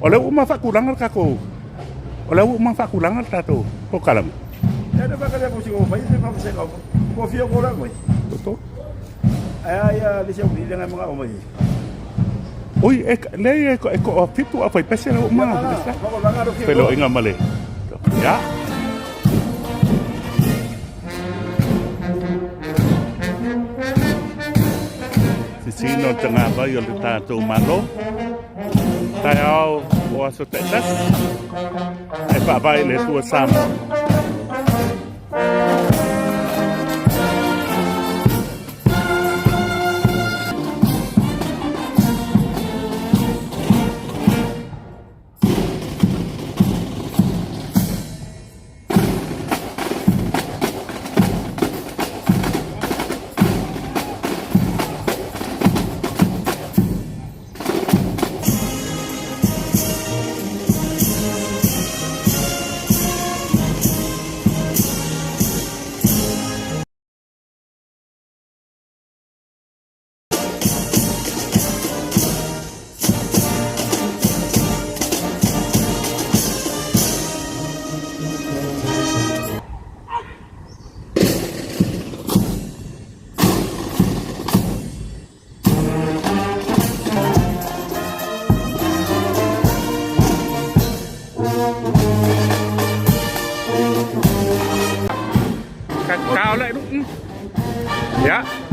O lea ua uma faatulaga le tatou o lea ua uma faatulaga le tatou polokalame. Toto. Oi, e leai e toafitu aufaipese lea ua uma feiloaiga ma le ia. Sisina o le tagavai o le tatou Malo. Taeao o aso taitasi e faavae i le Atua Samoa. Tao lại đúng. Yeah.